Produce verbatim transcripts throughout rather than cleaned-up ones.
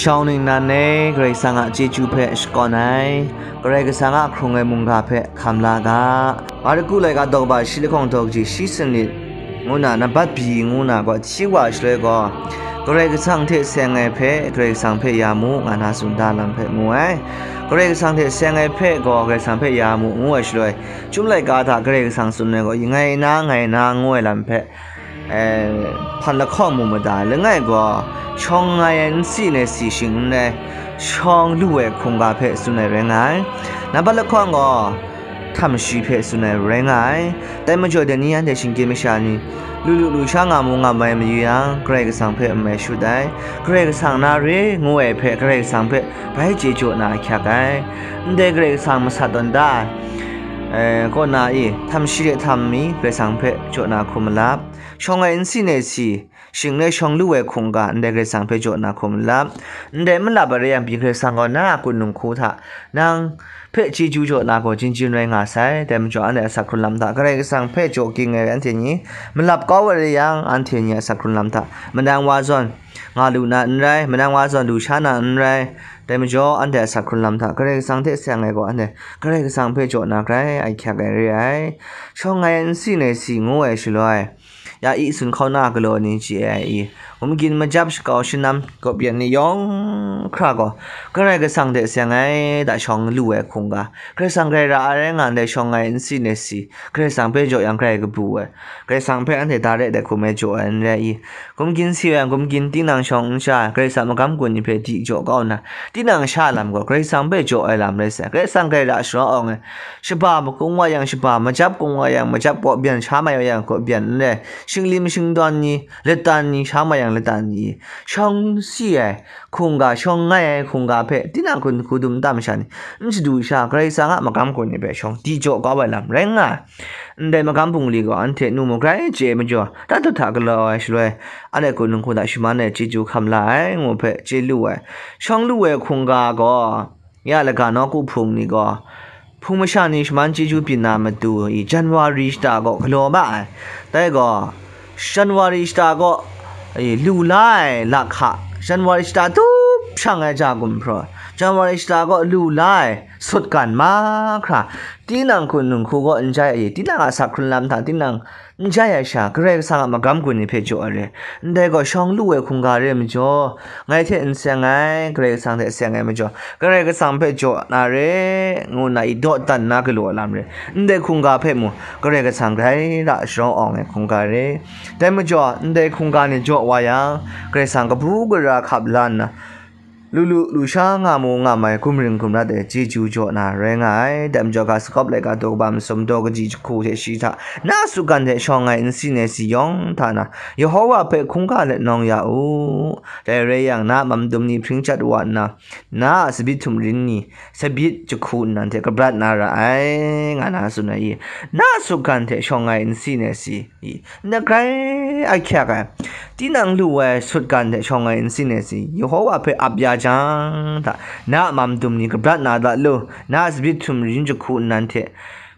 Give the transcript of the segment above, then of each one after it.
Shawng ningnan e Karai Kasang a chyeju hpe shakawn ai, Karai Kasang a hkrung ai mungga hpe hkam la ga. Marku laika daw kaba shi lahkawng daw kaji shi sanit ngu na, nambat bi ngu na gaw hti wa shaloi gaw, Karai Kasang hte seng ai hpe Karai Kasang hpe ya mu, nga na tsun da lam hpe mu ai. Karai Kasang hte seng ai hpe gaw Karai Kasang hpe ya mu, ngu ai shaloi, Chyum laika hta Karai Kasang tsun ai gaw, ngai na, ngai na, ngu ai lam hpe, eh, hpan lahkawng mu mada, langai gaw, shawng ngai ai nsi nai si shing n rai, shawng lu ai hkungga hpe tsun ai rai nga ai. Nambat lahkawng gaw, htam shi hpe tsun ai rai nga ai. Dai majaw, dai ni anhte shinggyim masha ni, lu lu lu sha nga mu nga mai mayu yang, Karai Kasang hpe n mai shut ai. Karai Kasang na re ngu ai hpe, Karai Kasang hpe bai chye jaw na ahkyak ai. Ndai Karai Kasang masat tawn da ai, eh, kaw na i, htam shi hte htam mi Karai Kasang hpe jaw na hkum malap, shawng ai nsi nai si, shing rai shawng lu ai hkungga ndai Karai Kasang hpe jaw na hkum malap, ndai malap ai rai yang pyi, Karai Kasang gaw na a kun dinghku hta nang hpe chyeju jaw na gaw jin jin rai nga sai. Dai majaw, anhte a sak hkrun lam hta Karai Kasang hpe jaw ging ai anhte ni, malap kau ai rai yang, anhte ni a sak hkrun lam hta manang wa zawn nga lu na n rai, manang wa zawn lu sha na n rai. Dai majaw, anhte a sak hkrun lam hta Karai Kasang hte seng ai gaw, anhte Karai Kasang hpe jaw na grai ahkyak ai re ai. Shawng ngai nsi nai si ngu ai shaloi, ya i sun hkauna galaw ni chye ai i, gumgyin majap shakau shanam kawbyan ni yawng hkra gaw, Karai Kasang hte seng ai da shawng lu ai hkungga, Karai Kasang grai ra ai rai nga ndai shawng ngai nsi nai si, Karai Kasang hpe jaw yang grai kabu ai, Karai Kasang hpe anhte da rai dai hkum ai jaw ai n rai i, gumgyin si ai, gumgyin tinang shawng n sha, Karai Kasang magam gun ni hpe di jaw kau nna, tinang sha lam gaw Karai Kasang hpe jaw ai lam rai sai. Karai Kasang grai ra sharawng ai, shaba makung wa yang shaba, majap kung wa yang majap, kawbyan sha mai wa yang kawbyan n rai, shinglim shingdawn ni, latan ni sha mai yang latan ni, shawng si ai, hkungga, shawng ngai ai hkungga hpe tinang hkun hku dum tam sha ni, n shadu sha, Karai Kasang a magam gun ni hpe shawng di jaw kau ai lam rai nga ai. Ndai magam bungli gaw anhte nu mu grai chye ai majaw, dat dut hta galaw ai shaloi, anhte kun dinghku hta shaman ai chyeju hkam la ai, ngu hpe chye lu ai. Shawng lu ai hkungga gaw, ya laga nawku hpung ni gaw, hpung masha ni shaman chyeju byin na matu i, January shata gaw galaw ma ai. Dai gaw, January shata gaw, e, lu la ai lahka, January shata tup shang ai ja gumhpraw, January shata gaw lu la ai sutgan mahkra, tinang hkun dinghku gaw n jai ai, tinang a sak hkrun lam hta tinang n jai ai sha, Karai Kasang a magam gun ni hpe jaw ai re. Ndai gaw shawng lu ai hkungga re ai majaw, ngai hte n seng ai, Karai Kasang hte seng ai majaw, Karai Kasang hpe jaw na re, ngu nna i dawdan na galaw lam re. Ndai hkungga hpe mu, Karai Kasang grai ra sharawng awng ai hkungga re. Dai majaw, ndai hkungga ni jaw wa yang, Karai Kasang kabu gara hkap la nna, lu lu lu sha nga mu nga mai, gumring gumrat ai chyeju jaw na rai nga ai. Dai majaw, ga Sakawp laika daw kaba masum daw kaji jahku hte shi hta, na a sutgan hte shawng ai nsi nai si yawng hta na, Yehowa hpe hkungga let nawng ya u. Dai rai yang, na a mam dum ni hpring chyat wa nna, na a tsabyi htum rin ni, tsabyi jahku nnan hte kabrat na ra ai, nga na tsun ai i, na a sutgan hte shawng ai nsi nai si i, nna grai ahkyak ai, tinang lu ai sutgan hte shawng ai nsi nai si, Yehowa hpe ap ya jang hta, na a mam dum ni kabrat na dat lu, na a tsabyi htum rin jahku nnan hte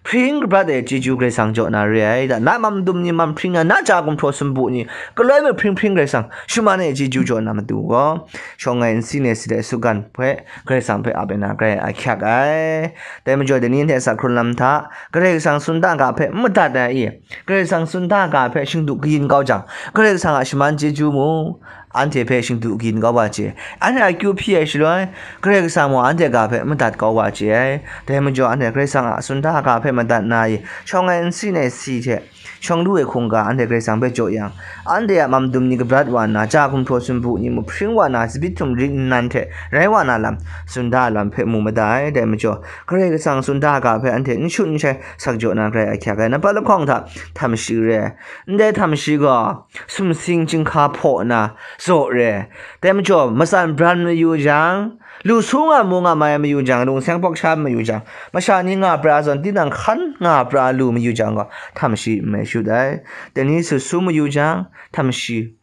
hpring kabrat ai chyeju Karai Kasang jaw na re ai, da na a mam dum ni mam hpring na, na ja gumhpraw sumpu ni galoi mahpring hpring Karai Kasang shaman ai chyeju jaw na matu gaw, shawng ai nsi nai si ai sutgan hpe Karai Kasang hpe ap ai na grai ahkyak ai. Dai majaw, dai ni hte sa hkrun lam hta, Karai Kasang tsun da ga hpe n madat ai i, Karai Kasang tsun da ga hpe shingdu kayin kau jang, Karai Kasang a shaman chyeju mu, anhte hpe shingdu kayin kau wa chye. Anhte akyu hpyi ai shaloi, Karai Kasang mung anhte ga hpe madat kau wa chye ai. Dai majaw, anhte Karai Kasang a tsun da ga hpe madat na i, shawng ai nsi nai si hte shawng lu ai hkungga anhte Karai Kasang hpe jaw yang, anhte a mam dum ni kabrat wa nna, ja gumhpraw sumpu ni mahpring wa na, tsabyi htum rin nnan hte rai wa na lam, tsun da ai lam hpe mu mada ai. Dai majaw, Karai Kasang tsun da ga hpe anhte n shut n shai sak jaw na grai ahkyak ai. Nambat lahkawng hta, htam shi re ai. Ndai htam shi gaw, sumsing chyinghka hpaw nna zaw re ai. Dai majaw, matsan bran mayu jang, lu su nga mu nga mai mayu jang, lungseng pawk sha mayu jang, masha ni nga pra zawn, tinang hkan nga pra lu mayu jang gaw, htam shi n mai shut ai. Dai ni sut su mayu jang, htam shi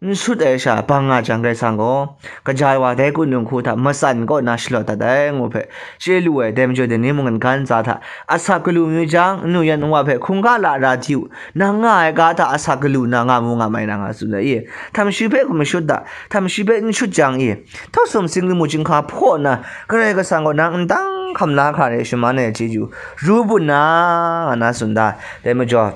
n shut ai sha bang nga jang, Karai Kasang gaw kaja wa dai kunung hku hta matsan kaw na shalawt dat ai ngu hpe chye lu ai. Dai majaw, dai ni mungkan ga ntsa hta asak galu mayu jang, nu yan nwa hpe hkungga la ra di u, nang nga ai ga hta asak galu na nga mu nga mai na nga tsun ai i. Htam shi hpe hkum shut da, htam shi hpe n shut jang i, htaw sum sing lamu chyinghka hpaw nna, Karai Kasang gaw nang n dang hkam la hkra re shaman ai chyeju ru bun na, nga na tsun da. Dai majaw,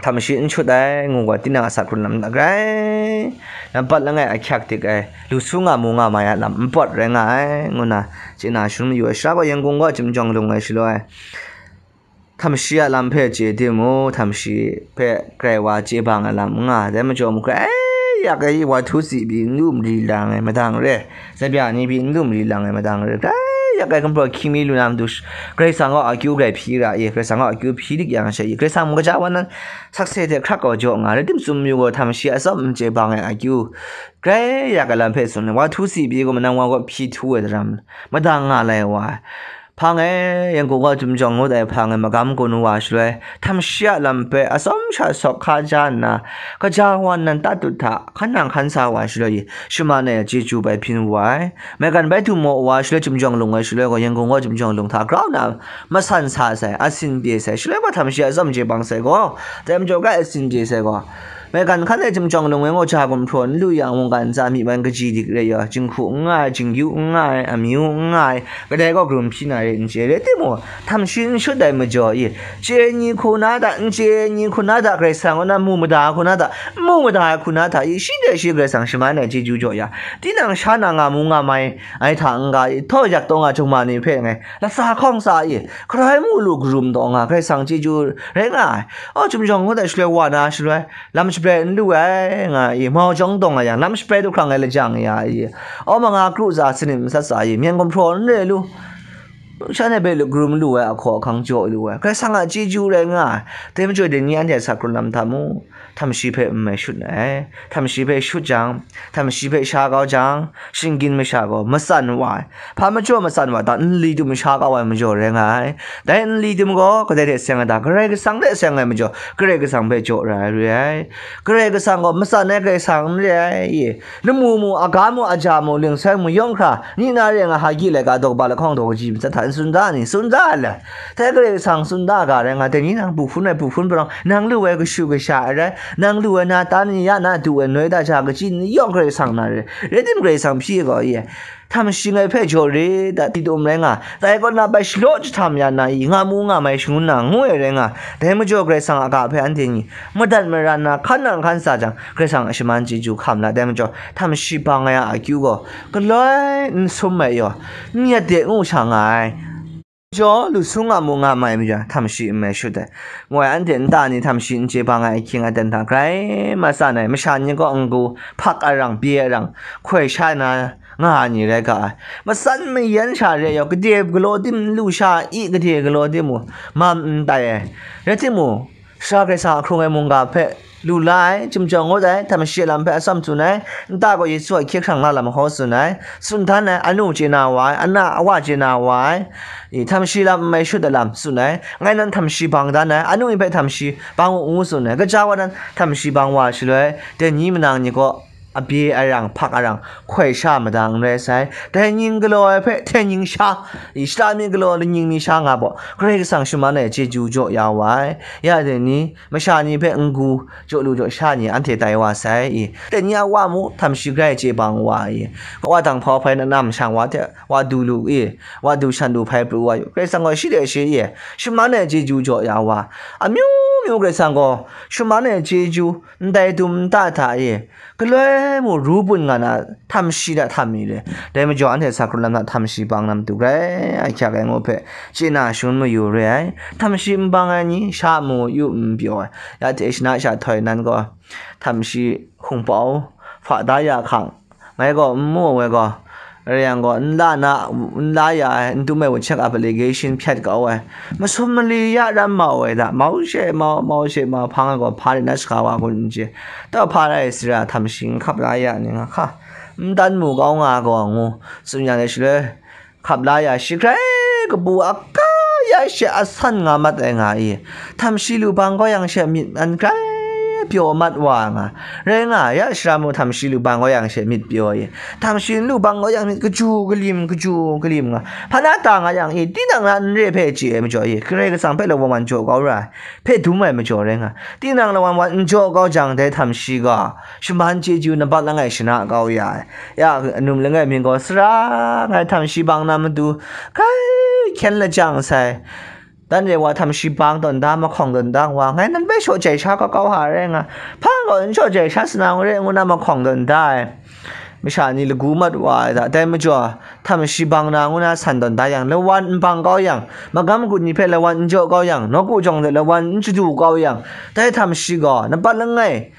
htam shi n shut ai ngu gaw, tinang a sa hkrun lam hta grai nampat langai ahkyak dik ai, lu su nga mu nga mai a lam npawt rai nga ai, ngu na chye na shangun mayu ai. Sara gaw Yangkung gaw chyum jawng lung ai shaloi, htam shi a lam hpe chye tim u, htam shi hpe grai wa chye bang ai lam n nga ai, dai majaw mung grai yak ai, wa htu si pyi n lu mari lang ai madang re, zabya ni pyi n lu mari lang ai madang re, grai yak ai gumhpraw hkying mi lu na matu sh-, Karai Kasang gaw akyu grai hpyi ra i, Karai Kasang gaw akyu hpyi dik yang she i, Karai Kasang mung kaja wa nan sakse hte hkrak gaw jaw nga, rai timung tsun mayu gaw, htam shi a tsawm n chye bang ai akyu grai yak ai lam hpe tsun ai, wa htu si pyi gaw, manang wa gaw hpyi htu ai daram, madang nga lai wa ai. Hpang e, Yangkung gaw chyum jawng ngut ai hpang e magam gun wa shaloi, htam shi a lam hpe atsawm sha sawk hka ja nna, kaja wa nan tatut hta hkan nang hkan sa wa shaloi, shaman ai chyeju bai hpyin wu ai. Maigan bai du maw wa shaloi, chyum jawng lung ai shaloi gaw, Yangkung gaw chyum jawng lung hta grau na matsan sa sai, asin pye sai, shaloi gaw htam shi a tsawm chye bang sai gaw, dai majaw grai asin pye sai gaw, maigan hkan e chyum jawng lung ai gaw, ja gumhpraw n lu yang, mungkan ntsa myi man kaji dik re yaw, jinghku n nga ai, jingyu n nga ai, amyu n nga ai, kadai gaw karum hpyi na re n chye, rai timung, htam shi n shut ai majaw i, chye ai ni hku na hta, n chye ai ni hku na hta, Karai Kasang kaw na mu mada ai hku na hta, n mu mada ai hku na hta i, shi dai shi Karai Kasang shaman ai chyeju jaw ya, tinang sha na nga mu nga mai ai hta n-ga i, htaw yak taw nga jawng ma ni hpe ngai latsa hkawng tsa i, hkarai mu lu karum taw nga, Karai Kasang chyeju rai nga ai. Aw, chyum jawng ngut ai shaloi wa na shaloi, lam shabrai n lu ai nga i, mau jawng dawng a yang, lam shabrai du hkrang ai lajang ya i, aw, manga kru tsa sanim matsat tsa i, myen gumhpraw n re lu, shanhte hpe lu karum lu ai, ahkaw ahkang jaw lu ai, Karai Kasang a chyeju rai nga ai. Dai majaw, dai ni anhte a sa hkrun lam hta mu, htam shi hpe n mai shut ai. Htam shi hpe shut jang, htam shi hpe sha kau jang, shinggyim masha gaw matsan wa ai. Hpa majaw matsan wa ta? Nli dum sha kau ai majaw rai nga ai. Dai nli dum gaw kadai hte seng ai ta? Karai Kasang hte seng ai majaw, Karai Kasang hpe jaw ra ai re ai. Karai Kasang gaw matsan ai Karai Kasang n re ai. Lamu mu, aga mu, aja mu, lingsoi mu, yawng hkra, ni na re nga, hagi laika daw kaba lahkawng daw kaji matsat hta n tsun da ni? Tsun da ai le? Dai Karai Kasang tsun da ga rai nga, dai ni nang bu hpun ai bu hpun palawng, nang lu ai kashu kasha ai rai, nang lu ai na ta ni ya na du ai noi da ja kaji ni yawng Karai Kasang na re, rai tim Karai Kasang hpyi ai gaw ye, htam shi ngai hpe jaw re, da ti dum rai nga, dai kaw na bai shalaw jahtam ya na i, nga mu nga mai shangun na ngu ai rai nga, dai majaw Karai Kasang a ga hpe anhte ni madat mara nna hkan nang hkan sa jang, Karai Kasang a shaman chyeju hkam la, dai majaw htam shi bang ai a akyu gaw galoi n sum ai yaw, n yat de ngu sha nga ai. Jaw, lu sung a mu nga mai majaw, htam shi n mai shut ai. Ngoi anhte nta ni htam shi n chye bang ai ahkying aten hta grai matsan ai, masha ni kaw n-gu, hpak arang, pye arang, hkoi sha na nga ai ni rai ga ai. Matsan mayan sha re yaw, gade galaw tim n lu sha i, gade galaw tim mu, mam n tai ai. Rai timung, Sara Karai Kasang a hkrung ai mungga hpe lu la ai, chyum jawng ngut ai, htam shi a lam hpe atsawm tsun ai, nta gaw Yesu a hkye hkrang na lam hkaw tsun ai, tsun dan ai, anu chye na wa ai, ana awa chye na wa ai, i, htam shi lam n mai shut ai lam tsun ai, ngai nan htam shi bang dan ai, anu ni hpe htam shi bang u ngu tsun ai, kaja wa nan htam shi bang wa shaloi, dai ni manang ni kaw, apye arang, hpak arang, hkoi sha mada n rai sai. Dai ning galaw ai hpe, dai ning sha, i, shata mi galaw, ning mi sha nga baw, Karai Kasang shaman ai chyeju jaw ya wa ai. Ya dai ni, masha ni hpe n-gu, jaw lu jaw sha ni anhte tai wa sai, i. Dai ni a wa mu, htam shi grai chye bang wa, i. Wa dang hpau hpai na nam shang wa hte, wa du lu, i. Wa du shan du hpai pru wa yu. Karai Kasang gaw shi de shi, i. Shaman ai chyeju jaw ya wa. Amyu myu Karai Kasang gaw, shaman ai chyeju, ndai dum nta hta e, galoi mu ru bun nga na, htam shi hta htam mi re. Dai majaw, anhte sa hkrun lam hta htam shi bang na matu grai ahkyak ai ngu hpe, chye na shangun mayu re ai. Htam shi n bang ai ni, sha mu yu n pyaw ai. Ya hte shana sha htoi nan gaw, htam shi hkungba u, hpa da ya hkang, ngai gaw n mu ai gaw, rai yang gaw, n la na, n la ya ai, n dum ai wa check up allegation hpyat kau ai. Masum mali ya ram mau ai da, mau she mau, mau she mau, hpang ai gaw, hpa rai na shaga wa kun n chye. Taw hpa rai sara htam shi n hkap la ya ni nga hka, n dan mu kau nga gaw ngu, tsun ya ai shaloi, hkap la ya shi hkrai kabu a ka ya she asan nga mat ai nga i, htam shi lu bang gaw yang she myit an hkrai pyaw mat wa nga, rai nga, ya shara mung htam shi lu bang kau yang she myit pyaw i, htam shi lu bang kau yang myit kaju kalim, kaju kalim nga, hpa na ta nga yang i, tinang na n re hpe chye ai majaw i, Karai Kasang hpe lawan wan jaw kau ra ai, hpe dum ai majaw rai nga, tinang lawan wan n jaw kau jang, dai htam shi gaw shaman chyeju nampat langai shana kau ya ai, ya anum langai mying gaw sara ngai htam shi bang na matu, kai hkyen lajang sai, dan re wa htam shi bang tawn da, mahkawng tawn da wa, ngai nan bai shaw jai sha kau kau ha rai nga, hpa gaw n shaw jai sha sana ngu re ngu na mahkawng tawn da ai, masha ni lagu mat wa ai hta, dai majaw, htam shi bang na ngu na san tawn da yang, lawan n bang kau yang, magam gun ni hpe lawan n jaw kau yang, nawku jawng de lawan n chadu kau yang, dai htam shi gaw, nampat langai,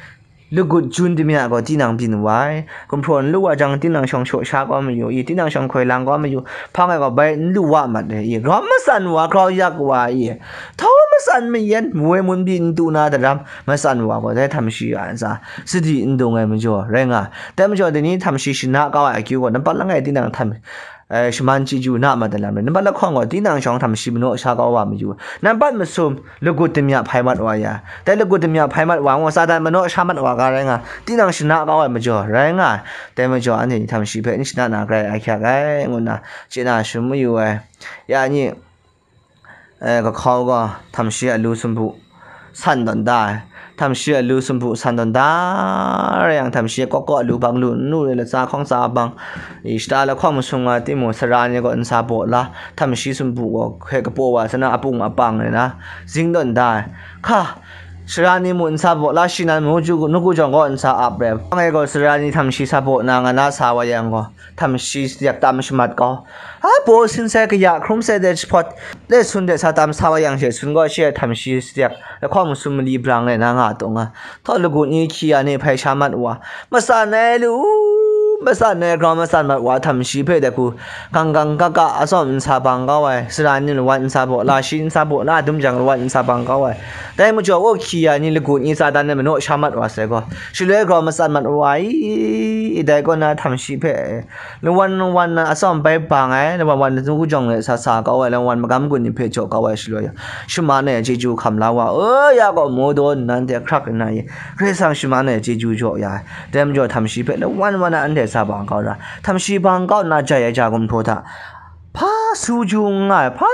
lagut jun damya gaw tinang byin wa ai, gumhpraw n lu wa jang, tinang shawng shaw sha kau mayu i, tinang shawng hkoi lang kau mayu, hpang ai gaw bai n lu wa mat ai i, grau matsan wa, grau yak wa i, htau matsan mayan, woi mun byi n tu na daram, matsan wa gaw, dai htam shi a ntsa, sadi n dung ai majaw, rai nga, dai majaw, dai ni htam shi shana kau ai akyu gaw, nampat langai tinang htam, eh, shaman chyeju na mat ai lam rai, nampat lahkawng gaw, tinang shawng htam shi manaw sha kau wa mayu, nampat masum, lagut damya hpai mat wa ya, dai lagut damya hpai mat wa, ngu Satan manaw sha mat wa ga rai nga, tinang shana kau ai majaw, rai nga, dai majaw, anhte ni htam shi hpe n shana na grai ai hkyak ai, ngu nna, chye na shum mayu ai, ya ni, eh, kahkau gaw, htam shi a lu sumpu, san tawn da ai, htam shi a lu sumpu san tawn da rai yang, htam shi kawk kawk a lu bang lu n lu re, latsa hkawng tsa bang, i, shata lahkawng masum nga timung, sara ni gaw ntsa baw la, htam shi sumpu gaw hkoi kapaw wa sana, apung apang re na, zing tawn da ai, hka, sara ni mung ntsa baw la, shi nan mung ju, nawku jawng gaw ntsa ap re, hpang e gaw sara ni htam shi sa baw na nga na sa wa yang gaw, htam shi sadiak tam shamat kau. A baw sin sai kaya hkrum sai de jahpawt, le sun de sa tam sa wa yang she sun gaw, shi ai htam shi sadiak lahkawng masum mali brang le na nga taw nga, htawt lagut ni hkyi ya ni hpai sha mat wa, matsan ai lu, matsan ai grau matsan mat wa, htam shi hpe dai hku, gang gang ga ga atsawm n sa bang kau ai, sara ni lawan n sa baw la, shi n sa baw la, dum jang lawan n sa bang kau ai. Dai majaw, aw hkyi ya ni, lagut ni, Satan e manaw sha mat wa sai gaw, shaloi grau matsan mat wa i, dai kaw na htam shi hpe, lawan lawan na atsawm bai bang ai, lawan wan nawku jawng e sa sa kau ai, lawan magam gun ni hpe jaw kau ai shaloi, shaman ai chyeju hkam la wa, o, ya gaw, mawdaw nnan de hkrak nna i, Karai Kasang shaman ai chyeju jaw ya ai. Dai majaw, htam shi hpe lawan wan na anhte sa bang kau ra, htam shi bang kau nna jai ai ja gumhpraw hta, hpa su ju n nga ai, hpa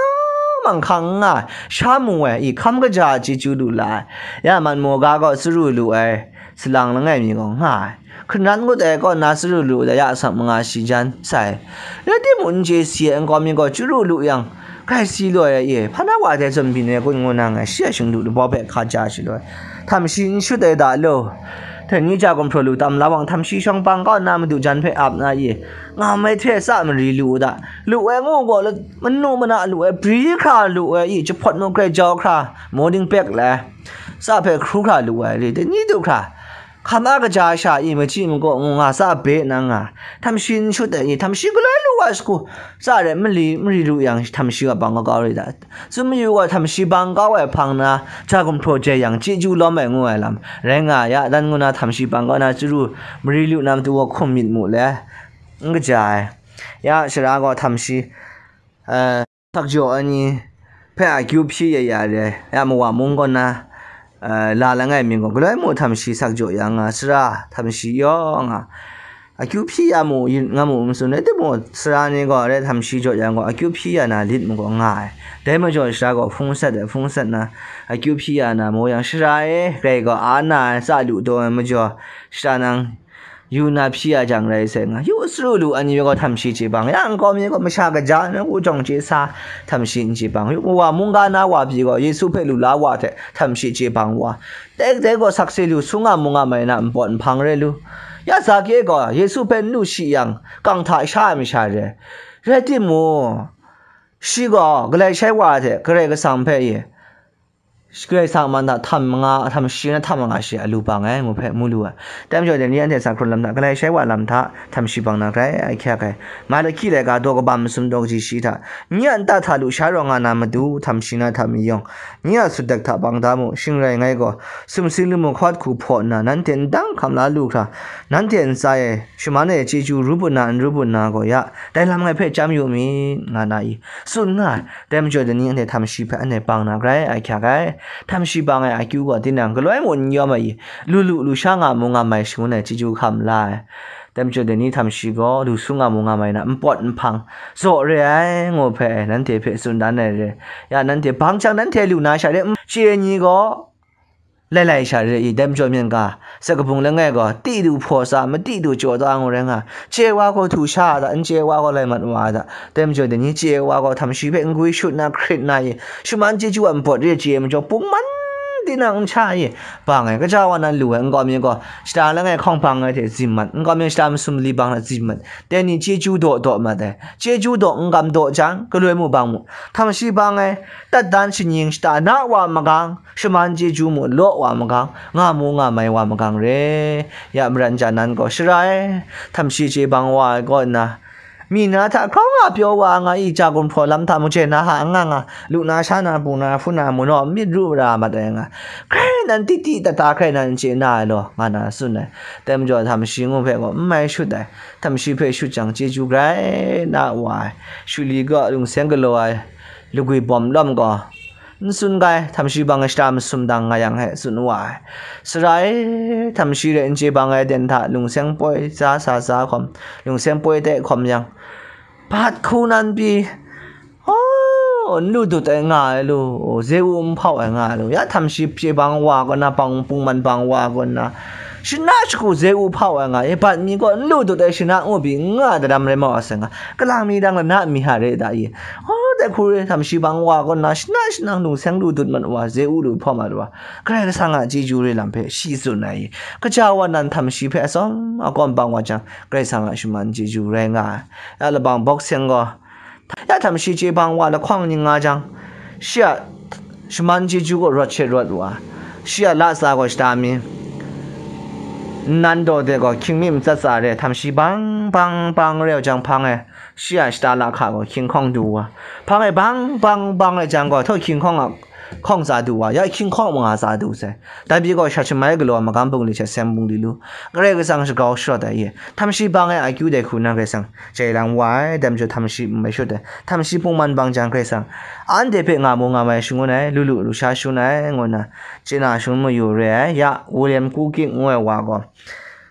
manghkang n nga ai, sha mu ai, i hkam kaja a chyeju lu la ai, ya man maw ga gaw, tsaru lu ai, salang langai mi gaw nga ai. Hkanan ngut ai kaw na tsaru lu ai ya asak manga shi jan sai. Rai timung, n chye si ai nkau mi gaw chyaru lu yang, grai si loi ai e, hpa na wa dai zawn byin ai kun ngu na nga, shi a shingdu labau hpe hka ja shi loi. Htam shi n shut ai da lo. Hten ni ja gumhpraw lu tam la wang, htam shi shawng bang kau na madu jan hpe ap na e, nga mai hte tsa mari lu u da. Lu ai ngu gaw, manu mana lu ai, bri hkra lu ai e, jahpawt mu grai jau hkra, morning back lai. Tsa hpe hkru hkra lu ai re, dai ni du hkra. Hkam a kaja sha i, machyi makaw ngu nga, tsa be na nga, htam shi n shut ai i, htam shi galoi lu wa shagu, tsa re mali, mari lu yang, htam shi wa bang kau re da. Tsun mayu gaw, htam shi bang kau ai hpang na, ja gumhpraw jai yang, chyeju lawm ai ngu ai lam, rai nga ya, dan ngu na htam shi bang kau na, chyaru mari lu na matu gaw hkum myit mu le, n kaja ai. Ya, sara gaw htam shi, eh, sak jaw ai ni hpe akyu hpyi ya ya re, ya mawa mung kaw na, eh, la langai mi gaw, galoi mu htam shi sak jaw ya nga, sara htam shi yaw nga, akyu hpyi ya mu, yin nga mu, n tsun ai, timung, sara ni gaw, re htam shi jaw ya gaw, akyu hpyi ya na lit mu gaw nga ai. Dai majaw, sara gaw hpung sat ai, hpung sat na, akyu hpyi ya na mu yang, sara e, grai gaw a na ai, tsa lu taw ai majaw, sara nang yu na hpyi ya jang rai sai nga, yu tsaru lu ai ni gaw htam shi chye bang, ya nkau mi gaw masha kaja na, u jawng chye sa, htam shi n chye bang, yu wa mungga na wa pyi gaw, Yesu hpe lu la wa hte htam shi chye bang wa, dai dai gaw sakse lu, sung a mung a mai na npawt nhpang rai lu. Ya Zake gaw Yesu hpe n lu shi yang, kang hta sha ai masha re. Rai timung, shi gaw galai shai wa hte Karai Kasang hpe e, Karai Kasang man hta htam manga, htam shi na htam manga shi a lu bang ai, ngu hpe mu lu ai. Dai majaw, dai ni anhte sa hkrun lam hta, galai shai wa lam hta, htam shi bang na grai ai hkyak ai. Malahki laika daw kaba masum daw kaji shi hta, nye a nta hta lu sha rawng nga na matu, htam shi na htam mayawng, nye a sutdek hta bang da mu, shing rai ngai gaw, sumsing lamu hkawt hku hpaw nna, nanhte ndang hkam la lu hkra, nanhte ntsa e shaman ai chyeju ru bun na, n ru bun na gaw ya, dai lam ngai hpe chyam yu mi, nga na i, tsun nga ai. Dai majaw, dai ni anhte htam shi hpe anhte bang na grai ai hkyak ai. Htam shi bang ai akyu gaw tinang galoi mung n yawm ai i, lu lu lu sha nga mu nga mai shangun ai chyeju hkam la ai. Dai majaw dai ni htam shi gaw lu su nga mu nga mai na npawt nhpang zaw re ai ngu hpe nanhte hpe tsun dan ai re. Ya nanhte bang chyang nanhte lu na sha re, chye ni gaw lai lai sha re i, dai majaw myen ga, sakabung langai gaw ti du hpaw sa, mati du jaw da ngu rai nga, chye wa gaw htu sha a ta, n chye wa gaw lai mat wa a ta, dai majaw dai ni chye wa gaw htam shi hpe n gwi shut na hkrit na i, shaman chyeju a npawt re chye majaw pungman tinang n sha i, bang ai, kaja wa nan lu ai, nkau mi gaw, shata langai hkawng bang ai hte zim mat, nkau mi shata masum mali bang na zim mat, dai ni chyeju daw daw mat ai, chyeju daw n gam daw jang, galoi mu bang mu, htam shi bang ai, tat dan shanying shata na wa magang, shaman chyeju mu law wa magang, nga mu nga mai wa magang re. Ya maran ja nan gaw shara ai, htam shi chye bang wa ai kaw nna, mi na hta hkraw nga pyaw wa nga i, ja gumhpraw lam hta mung chye na ha nga nga, lu na sha na, bu na hpu na, mu naw myit ru mara mat ai nga, hkrai nan titi tata hkrai nan chye na ai law, nga na tsun ai. Dai majaw htam shi ngu hpe gaw n mai shut ai, htam shi hpe shut jang chyeju grai na wa ai, shuli gaw lungseng galaw ai, lagwi bawm lawm gaw, n tsun ga ai, htam shi bang ai shata masum dang nga yang he tsun wa ai. Sara e, htam shi re n chye bang ai den hta lungseng poi za sa za hkawm, lungseng poi te hkawm yang, bat hku nan pyi, oh, n lu dut ai nga ai lu, ze u n hpau ai nga ai lu, ya htam shi chye bang wa kaw na, bang pungman bang wa kaw na, shana shagu ze u hpau ai nga, e bat mi gaw n lu dut ai shana ngu pyi n nga ai, dadam rai mau a sai nga, kalang mi dang lana mi ha re da i, oh, dai hku re htam shi bang wa kaw na, shana shanang lungseng lu dut mat wa, ze u lu hpau mat wa, Karai Kasang a chyeju re lam hpe shi tsun ai i, kaja wa nan htam shi hpe atsawm akawm bang wa jang, Karai Kasang a shaman chyeju rai nga ai. Ya labang bawk seng gaw, ya htam shi chye bang wa lahkawng ning nga jang, shi a shaman chyeju gaw rawt she rawt wa, shi a latsa gaw shata mi, nnan daw de gaw hkying mi matsat tsa re, htam shi bang bang bang rau jang hpang e, shi a shata lahka gaw hkying hkawng du wa, hpang e bang bang bang rai jang gaw, htaw hkying hkawng a hkawng tsa du wa, ya hkying hkawng manga tsa du sai. Dai pyi gaw, sha shamai galaw magam bungli hte seng bungli lu, Karai Kasang shagau sharawt ai e, htam shi bang ai akyu dai hku na Karai Kasang jai lang wa ai, dai majaw htam shi n mai shut ai, htam shi pungman bang jang Karai Kasang anhte hpe nga mu nga mai shangun ai, lu lu lu sha shangun ai, ngu nna chye na shangun mayu re ai. Ya, William Kuking ngu ai wa gaw,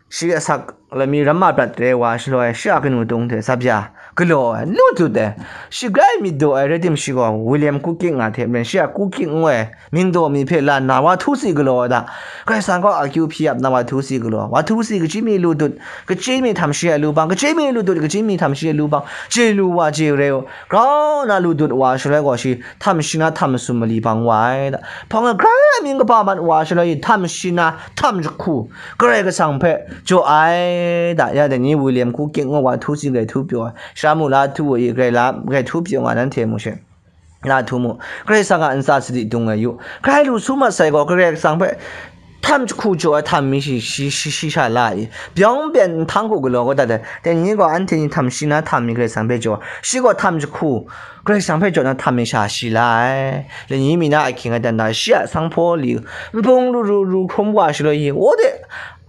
shi asak lami ramma prat re wa shaloi, shi a kanu tung hte tsap ya galaw ai, lu dut ai, shi grai myit daw ai rai tim shi gaw, William Kuking nga hte maren shi a Kuking ngu ai mying daw mi hpe lan na wa htu si galaw ai da, Karai Kasang kaw akyu hpyi ap na wa htu si galaw, wa htu si kachyi mi lu dut, kachyi mi htam shi ai lu bang, kachyi mi lu dut, kachyi mi htam shi ai lu bang, chye lu wa chye re u, grau na lu dut wa shaloi gaw, shi htam shi na htam masum mali bang wa ai da, hpawng ai grai a mying kaba mat wa shaloi, htam shi na htam jahku, Karai Kasang hpe jaw ai da, ya dai ni William Kuking ngu wa htu si grai htu pyaw ai, shara mu la htu i grai la, grai htu pyaw nga nanhte mu she. La htu mu, Karai Kasang a ntsa sadi dung ai yu, grai lu su mat sai gaw, Karai Kasang hpe htam jahku jaw ai htam mi shi, shi, shi, shi sha la i, byawng byen nhtang hku galaw kau dat ai, dai ni gaw anhte ni htam shi na htam mi Karai Kasang hpe jaw, shi gaw htam jahku, Karai Kasang hpe jaw na htam mi sha shi la ai. Lani mi na ahkying ai dan da, shi a sanghpaw li, npung ru ru ru hkrum wa shaloi i, wode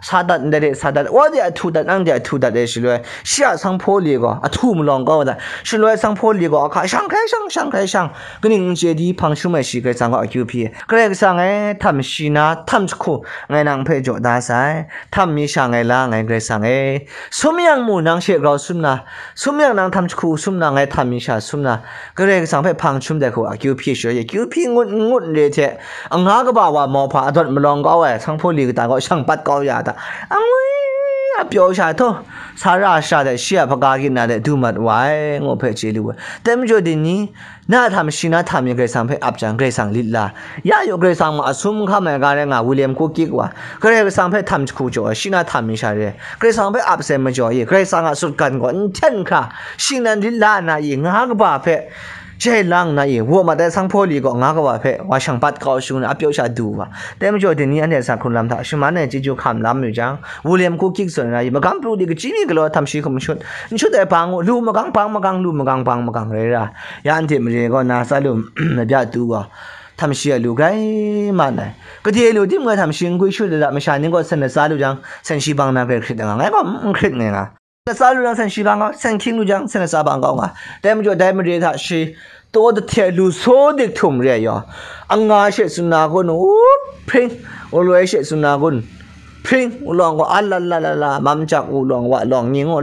sa dat, ndai de sa dat, wode ahtu dat, nang de ahtu dat e shaloi, shi a sanghpaw li gaw ahtu malawng kau dat, shaloi sanghpaw li gaw ahka shang hkrai shang, shang hkrai shang, kaning n chye di hpang shum ai shi Karai Kasang gaw akyu hpyi. Karai Kasang e, htam shi na htam jahku ngai nang hpe jaw da sai, htam mi sha ngai la ngai Karai Kasang e, sum yang mu nang she grau sum na, sum yang nang htam jahku sum na, ngai htam mi sha sum na, Karai Kasang hpe hpang shum dai hku akyu hpyi shaloi, akyu hpyi ngut n ngut n re hte, anga kaba wa mawhpa adawt malawng kau ai, sanghpaw li kata gaw shang pat kau ya ta, angwi a pyaw sha htaw, sa ra sha de shi a hpaga gyin na de du mat wa ai, ngu hpe chye lu ai. Dai majaw dai ni, na htam shi na htam mi Karai Kasang hpe ap jang, Karai Kasang lit la, ya yaw Karai Kasang ma a sum hkam ai ga rai nga, William Kuking wa, Karai Kasang hpe htam jahku jaw ai, shi na htam mi sha re, Karai Kasang hpe ap sai majaw i, Karai Kasang a sutgan gaw n hten hkra, shing nan lit la na i, nga kaba hpe jai lang na i, wa mat ai sanghpaw li gaw nga kaba hpe wa shang bat kau shangun a pyaw sha du wa. Dai majaw dai ni anhte sa hkrun lam hta shaman ai chyeju hkam lam yu jang, William Kuking tsun na i, magam pru di kachyi mi galaw htam shi hkum shut, n shut ai bang u, lu magang bang magang, lu magang bang magang rai ra, ya anhte mare gaw na tsa lu, na bya tu gaw, htam shi a lu grai man ai. Gade lu tim ngai htam shi n gwi shut ai da, masha ni gaw sen latsa lu jang, sen shi bang na grai hkrit nga, ngai gaw n hkrit ngai nga. Latsa lu jang, sen shi bang gaw, sen hkying lu jang, sen latsa bang kau nga. Dai majaw dai mare hta shi taw dahte lu saw dik htum re ai yaw, anga she tsun na kun, u hpring, u loi she tsun na kun, hpring, u lawng gaw, a la la la la, mam jak u lawng, wa lawng, ni ngu,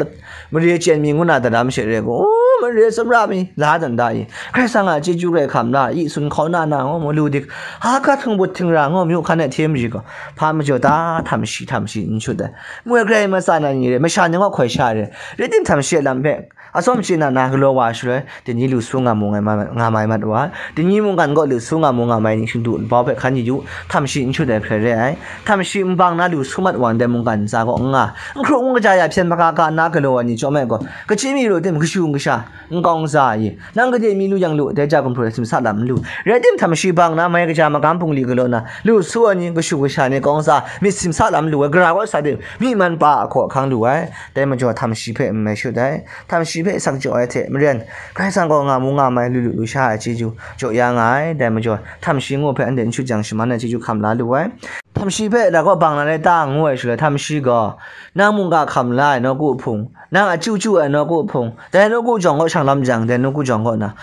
mare chyen mi ngu na daram she re gaw, u mare tsawmra mi, la dan da i, Karai Kasang a chyeju rai hkam la, i sun hkau na na ngu mu, lu dik, ha gat hkang but htingra ngu, myu hkan ai hte mari gaw, hpa majaw ta, htam shi, htam shi, n shut ai. Moi grai matsa na ni re, masha ni gaw hkoi sha re, rai tim htam shi ai lam hpe, atsawm shi na na galaw wa shaloi, dai ni lu su nga mu nga mai, nga mai mat wa, dai ni mungkan gaw lu su nga mu nga mai ni shingdu nbau hpe hkan yu, htam shi n shut ai hkrai re ai, htam shi nbang na lu su mat wa ndai mungkan ntsa gaw n nga, n hkru n kaja ya hpyen hpaka ka na galaw ai ni chyawm ai gaw, kachyi mi lu tim, kashu n kasha, n kau n za ai, nang gade mi lu yang lu, dai ja gumhpraw ai simsa lam n lu, rai tim htam shi bang na mai kaja magam bungli galaw na, lu su ai ni, kashu kasha ni kau n za, myit simsa lam lu ai, gara gaw sa tim, myi man pa a hkaw ahkang lu ai, dai majaw htam shi hpe n mai shut ai. Htam shi hpe sak jaw ai hte maren, Karai Kasang gaw nga mu nga mai lu lu lu sha ai chyeju jaw ya nga ai, dai majaw, htam shi ngu hpe anhte n shut jang shaman ai chyeju hkam la lu ai. Htam shi hpe dai gaw bang na rai ta ngu ai shaloi, htam shi gaw, nang mungga hkam la ai nawku hpung, nang a chyu chyu ai nawku hpung, dai nawku jawng gaw shang lam jang, dai nawku jawng gaw na,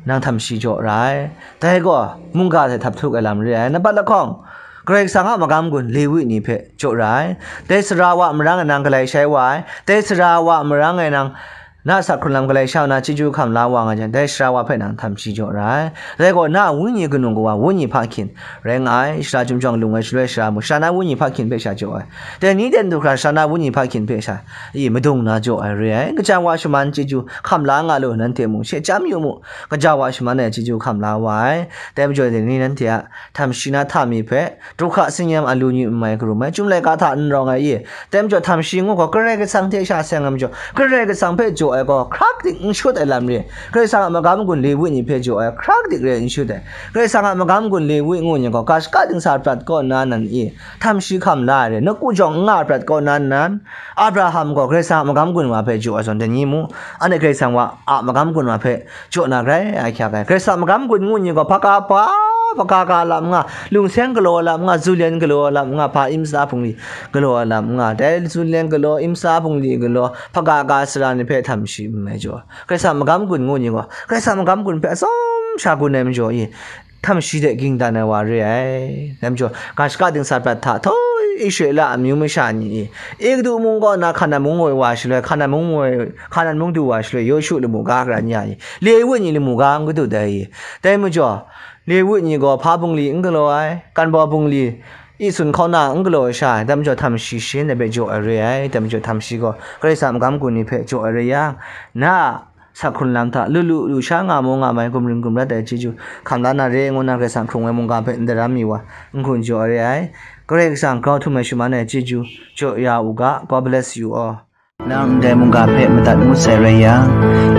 nang htam shi jaw ra ai. Dai gaw, mungga hte htap htuk ai lam re ai. Nampat lahkawng, Karai Kasang a magam gun Lewi ni hpe jaw ra ai. Dai sara wa marang e nang galai shai wa ai. Dai sara wa marang e nang na sak hkrun lam galai sha na chyeju hkam la wa nga jang, dai sara wa hpe nang htam shi jaw ra ai. Dai gaw, na a wenyi kanu kawa, wenyi hpa hkyin rai nga ai, sara chyum jawng lung ai shaloi sara mu, sara na wenyi hpa hkyin hpe sha jaw ai. Dai ni ten du hkra sara na wenyi hpa hkyin hpe sha, i, madung na jaw ai re ai. Kaja wa shaman chyeju hkam la nga lu, nanhte mung she chyam yu mu, kaja wa shaman ai chyeju hkam la wa ai. Dai majaw, dai ni nanhte a htam shi na hta mi hpe, Hkruhkra tsin-yam a lu ni n mai karum ai, Chyum laika hta n rawng ai i, tem jaw htam shi ngu gaw, Karai Kasang hte sha seng ai majaw, Karai Kasang hpe jaw ai gaw, hkrak dik n shut ai lam re, Karai Kasang a magam gun Lewi ni hpe jaw ai, hkrak dik re n shut ai. Karai Kasang a magam gun Lewi ngu ni gaw, ga shaka dingsa prat kaw nna nan i, htam shi hkam la ai re, nawku jawng n nga prat kaw nna nan, Abraham gaw Karai Kasang a magam gun wa hpe jaw ai zawn, dai ni mu, anhte Karai Kasang wa a magam gun wa hpe jaw na grai ahkyak ai. Karai Kasang a magam gun ngu ni gaw, hpaka pa, hpaka ka lam nga, lungseng galaw lam nga, zulen galaw lam nga, hpa imsa bungli galaw lam nga, dai zulen galaw, imsa bungli galaw, hpaka ka sara ni hpe htam shi n mai jaw. Karai Kasang a magam gun ngu ni gaw, Karai Kasang a magam gun hpe atsawm sha gun ai majaw i, htam shi de ging dan ai wa re ai. Dai majaw, ga shaka dingsa prat hta htoi Israela amyu masha ni i, Egutu mung kaw na Hkanan mung woi wa shaloi, Hkanan mung woi, Hkanan mung du wa shaloi, Yawshu lamu ga gara n ya i, Lewi ni lamu ga n gadut ai i. Dai majaw, Lewi ni gaw hpa bungli n galaw ai, ganbaw bungli, i sun hkauna n galaw ai sha, dai majaw htam shi shin ai hpe jaw ai re ai. Dai majaw htam shi gaw Karai Kasang a magam gun ni hpe jaw ai re yang, na a sak hkrun lam hta lu lu lu sha nga mu nga mai, gumring gumrat ai chyeju hkam la na re ngu na, Karai Kasang hkrung ai mungga hpe n daram mi wa, n hkun jaw ai re ai. Karai Kasang grau htum ai shaman ai chyeju jaw ya u ga. God bless you all. Nang ndai mungga hpe madat ngut sai rai yang,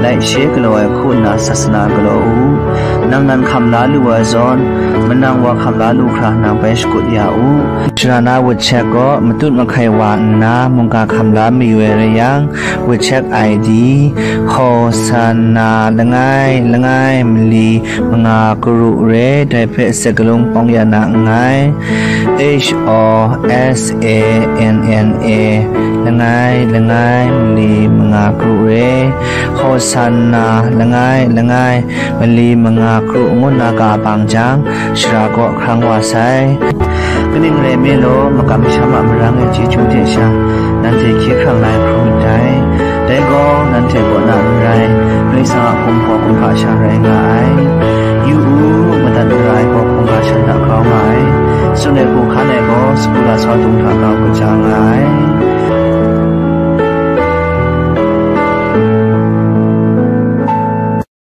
laishe galaw ai hku nna sasana galaw u. Nang nan hkam la lu ai zawn, manang wa hkam la lu hkra nang bai shakut ya u. Shara na WeChat gaw matut mahkai wa nna mungga hkam la mayu ai rai yang, WeChat I D, Hosanna langai langai mali manga karu re, dai hpe sakalung pawng ya na nngai. H O S A N N A langai langai mali manga karu re, Hosanna langai langai mali manga karu ngu na ga bang jang, shara kaw hkrang wa sai. Kaning rai nme law, makam masham a marang e chyeju hte sha, nanhte hkye hkrang na ai hkrum ndai. Dai gaw, nanhte kaw na n rai, Karai Kasang a hkum gaw kumhpa sha rai nga ai. Yu u, madat mara ai gaw hkungga shan hta grau nga ai. Tsun ai hku hkan ai gaw, sagu lasau dung hta grau kaja nga ai.